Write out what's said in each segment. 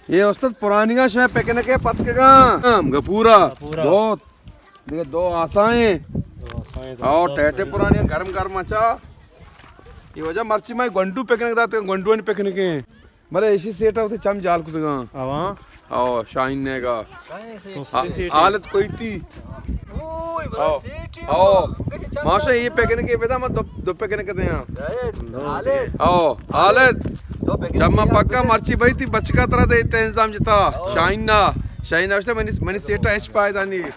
اے استاد پرانیگاں شے پکنک ءَ پتکگاں۔ ہم، گپورا۔ گپورا۔ دو، دیگہ دو آسائیں۔ دو آسائیں، او، زبردست ٹیٹے بھائی۔ پرانیگاں گرم گرم اچا۔ اے واجہ مرچی ما گونڈو پکنک دات، گونڈوانی پکنک ایں۔ بلے ایشی سیٹا اتنی چم جال کتگاں۔ آواں۔ او، شاہین نیگا۔ سستی سیٹ۔ حالت کوئی تھی۔ اوئے، بلا او، سیٹ ہی او۔ ہوا۔ ماشا، یہ پکنک کے بدا، ما دو، دو پکنک دے ہاں۔ او، حالت۔ چما پکا مرچی بھائی تھی بچکا ترا دے تے انتظام جتا۔ او۔ شاہین نا، شاہین نا، منی، منی سیٹا ہچ پائدہ نہیں۔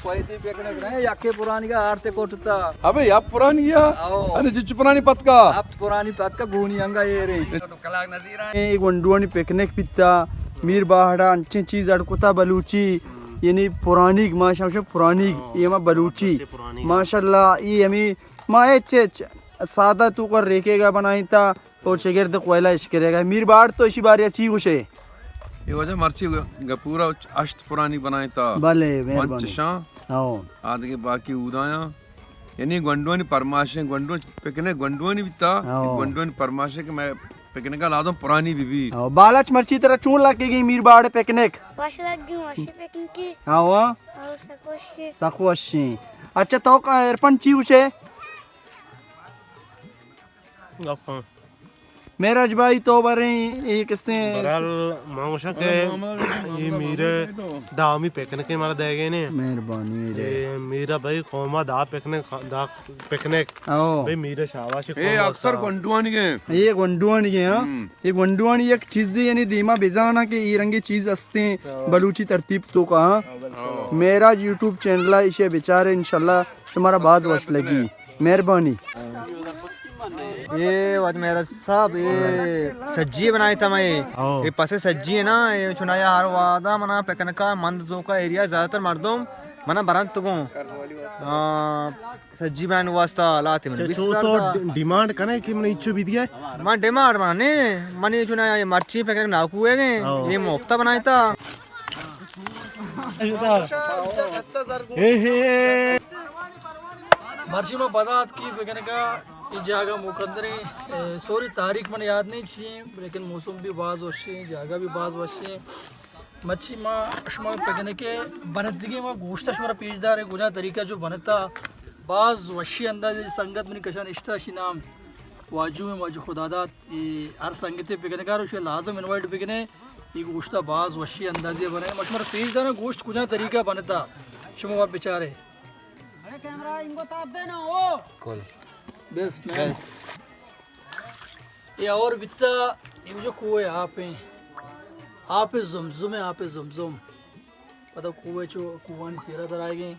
کوئی تھی پکنک نہیں، یکے پرانی کا آرتے کوٹتا۔ ابے، یا پرانی ہے؟ او۔ ارے، جچ پرانی پتکا۔ اب پرانی پتکا گونی انگا اے رے۔ اے گونڈوانی پکنک بیتا، میر باہڑا انچیں چیز اڑ کتا بلوچی، یعنی پرانیگ، ما شمشے پرانیگ، ہاں۔ اے ما بلوچی۔ پرانیگ۔ ماشاءاللہ، اے ہمیں ما ہچ ہچ سادہ تو کر ریکے گا بنائیں تا، او چگرد کوئلہ اشکرے گا۔ میر باہڑ تو اشی باریا چی گوشے؟ اے واجہ مرچی گپورا اشت پرانی بنائیں تا۔ بلے، مہربانی۔ پنچ شاں۔ ہاں۔ آدگے باقی اودایاں۔ یعنی گونڈوانی پرماشیں، گونڈو پکنک گونڈوانی بیتا، ہاں۔ گونڈوانی پرماشیں کہ میں پکنک لازم پرانی بی بی۔ ہاں، بالاچ مرچی ترا چون لگے گی میر باڑ پکنک؟ وش لگی، وش پکنکی۔ ہاں، ہاں۔ ہاں، سک وشی۔ سک وشی۔ اچھا، تو کا ارپن چی گوشے؟ گپاں۔ معراج بھائی تو بریں، اے کسے؟ بہرحال، ما گوشاں کہ اے میر دامی پکنک مارا دے گئے نے۔ مہربانی۔ اے میر بھائی قوما دا پکنک، دا پکنک۔ او۔ بھائی میر شاباش اے قوم اکثر واسطہ۔ گونڈوانی گئے۔ اے گونڈوانی گئے، ہاں۔ ہم۔ اے گونڈوانی یک چیزے یعنی دیما بزانا کہ اے رنگے چیز استیں بلوچی ترتیب تو کا، ہاں۔ او۔ معراج یوٹیوب چینل ہے، اسے بچارے انشاءاللہ تمہارا باز وش لگی۔ مہربانی۔ اے واجہ معراج صاحب، اے سجی بنائے تھا میں۔ ہاں۔ اے پسے سجی ہے نا، اے چنایا ہر وعدہ منا پکنکا مند توکا ایریا زیادہ تر مردم منا برنت گوں۔ ہاں، سجی بنائے واسطہ لاتے من چو، بیست چو ہزار تو دا۔ ڈیمانڈ کنے کہ من اچو بھی دیا۔ من ڈیمانڈ من نے، من چنایا مرچی پکنک ناکو ہے گئے، ہاں۔ اے مفتا بنائے تھا۔ اے ہے۔ مرچی ما پدا اتکی پکنکا، اے جاگہ مکندریں، اے، سوری تاریخ من یاد نہیں چی، لیکن موسم بھی باز وشیں، جاگہ بھی باز وشیں۔ مرچی ما شما پکنکے بنتگی ما گوشت شما پیش دارے، کجا طریقہ جو بنتا، باز وشی انداز سنگت منی کشان اشتا، شی نام واجو ہیں، واجو خدا داد۔ اے ہر سنگتے پکنکار شو لازم انوائٹ بکنے۔ اے گوشتا باز وشی اندازے بنے۔ ما شمارا پیش دارا گوشت کجا طریقہ بنتا۔ شما وت بچارے۔ اڑے کیمرہ انگو تاپ دے نا، او۔ کل۔ بیسٹ مین۔ بیسٹ۔ اے اور بیتا، اے جو کوہ آپ ہیں۔ آپ زمزم ہے، آپ زمزم۔ پدا کوہ چو، کوہانی سیرا در آئے گئے۔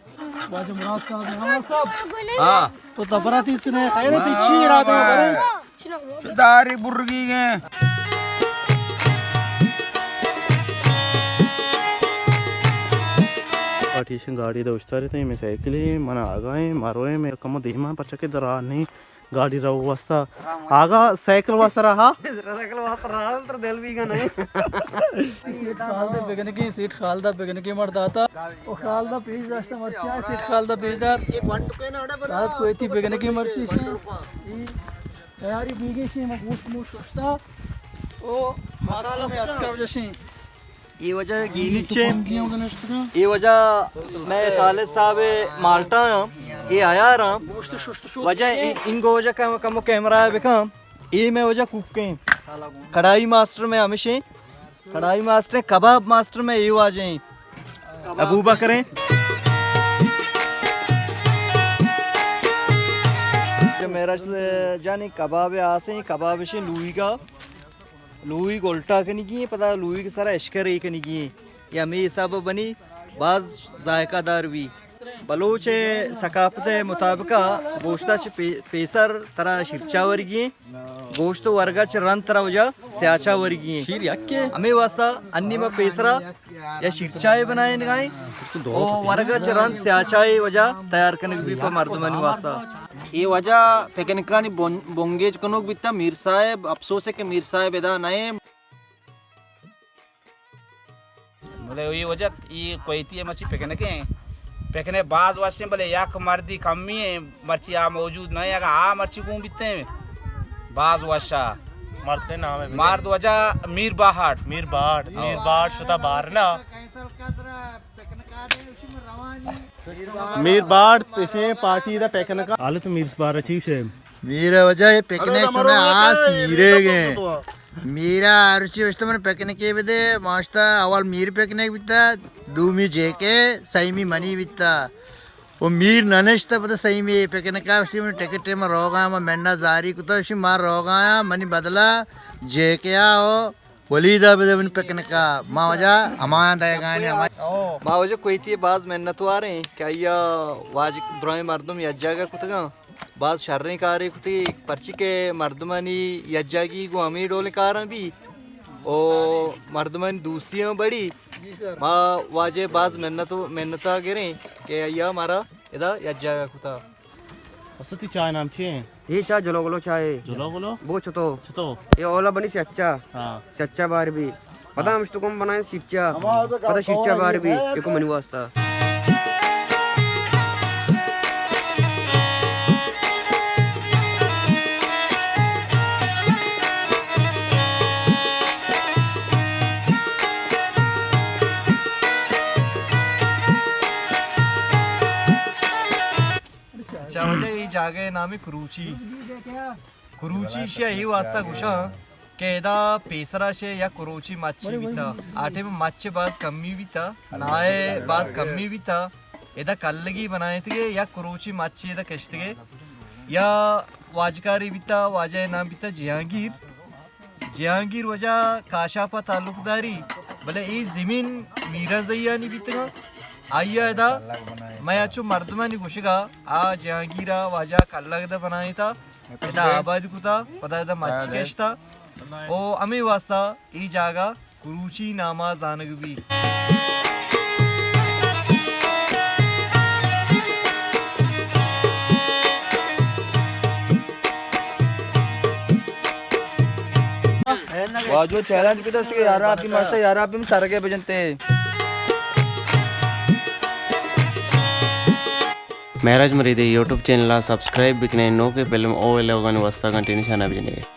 واجہ مراد صاحب، مراد صاحب۔ ہاں۔ تو تبرا تیس نے، خیر تھی چی ارادہ کرے؟ داری برگی گئے۔ پارٹیشن گاڑی دا اشتاری تھے، میں سائیکل ہی، من آگا ہیں، مارو ہیں، میں کم دیما پرچہ کے درا نہیں۔ گاڑی رو واسطہ۔ آگا سائیکل واسطہ رہا؟ سائیکل واسطہ رہا، تر دل بھی گنے۔ سیٹ خالدہ پکنکی، سیٹ خالدہ پکنکی مرد آتا۔ او خالدہ پیش داشتا مرچی، سیٹ خالدہ پیش دار۔ رات کو ایتی پکنکی مرچی شی۔ تیاری بیگی شی، ما گوشت موشت ششتا۔ او مسالہ میں اتکا وجہ شی۔ اے واجہ گینیچ ایں۔ اے واجہ میں خالد صاحب مالٹا آں۔ اے عیار آں۔ واجہ اے، انگو واجہ کم، کمو کیمرہ بکاں۔ اے میں واجہ کوکیں۔ کڑائی ماسٹر میں ہمیشیں۔ کڑائی ماسٹر، کباب ماسٹر میں اے واجہ ہیں۔ ابوبکر ہیں۔ میرا جانی کباب آسیں، کباب شیں لوئی کا۔ لوئی گلٹا کنگی ہیں، پدا لوئی کے سارا اشکر اے کنگی ہیں۔ یہ ہمیں حساب بنی، باز ذائقہ دار بھی۔ بلوچ ثقافت مطابق گوشتا چہ پی-، پیسر ترا شیرچا ورگی ہیں۔ گوشت ورگا چہ رند ترا وجہ سیاچا ورگی ہیں۔ شیر یکے۔ ہمیں واسطہ انی ما پیسرا یا شیرچائے بنائیں گائیں۔ او ورگا چہ رند سیاچائے وجہ تیار کنگ بھی پہ مردمانی واسطہ۔ اے واجہ پکنکانی بن-، بنگیج کنوک بیتا میر صاحب، افسوس ہے کہ میر صاحب ادا نئے۔ بلے اے واجہ اے کویتی ءَ مرچی پکنک ایں۔ پکنک باز وشیں، بلے یک مردی کمی ایں، مرچی آ موجود نہ ایں، اگاں آ مرچی گون بیتیں، باز وشا۔ مرد نام ہے؟ مرد وجہ میر باہٹ۔ میر باہٹ، میر باہٹ شتا بار نا۔ میر باہٹ تشیں پارٹی دا پکنک۔ حالت میر باہٹ چی شے؟ میر وجہ یہ پکنک چونے آس میرے گئے۔ میرا ہرچی اشتہ من پکنکے بدے، ماشتا اول میر پکنک بیتا، دومی جے کے، سیمی منی بیتا۔ و میر ننشتا پدا سیمی پکنکا اشتی من ٹکٹ من روگا، من منا زاری کتا، اشی ما روگا، منی بدلا جے کے آ ہو، ولیدا بدے من پکنکا، ما وجہ ہمایاں دے گانے ہمایاں۔ ما وجہ کویتی باز منتوار ایں کہ آیا واجہ درائیں مردم یک جاگہ کتگاں۔ باز شریں کارے کتی، پرچی کہ مردمانی یکجاگی گوں ہمے ڈولیں کاراں بی و مردمانی دوستی ہم بڑی۔ ما واجہ باز منت و منتا گریں کہ آیا مارا ادا یک جاگہ کتا۔ اسو تی چائے نام چی ہیں؟ یہ چائے جلو گلو چائے۔ جلو گلو؟ بو چتو۔ چتو؟ یہ اولا بنی سچا۔ ہاں۔ سچا بار بی۔ پدا ہمش تو کم بنائیں سیرچا۔ پدا سیرچا بار بی، ایکو منی واسطہ۔ چا وجہ ای جاگہ نامی کروچی۔ کروچی شہ ای واسطہ گوشاں کہ ادا پیسرا شہ یک کروچی مچے بیتا۔ آ ٹائم مچ باز کمی بیتا، نائے باز کمی بیتا۔ ادا کلگی بنائیتگے، یک کروچی مچے ادا کشتگے۔ یا واجکاری بیتا، واجہ نام بیتا جہانگیر۔ جہانگیر وجہ کاشاپا تعلق داری، بلے ای زمین میران زیانی بیتگا۔ آیا ادا میا چو مردمانی گوشگا آ جہانگیرا واجہ کلگ دا بنائیتا۔ ادا آباد کتا، پدا ادا مچ کشتا۔ او ہمے واسطہ ای جاگہ کروچی ناما زانگ بی۔ واجو چیلنج کتا کہ یارا آپ کی مرتا، یارا آپ کی سرگے بجنتے۔ مہراج مریدے یوٹیوب چینل ءَ سبسکرائب بکنے، نوکیں فلم او ویلاگانی واسطہ گھنٹی نشانہ بجنے۔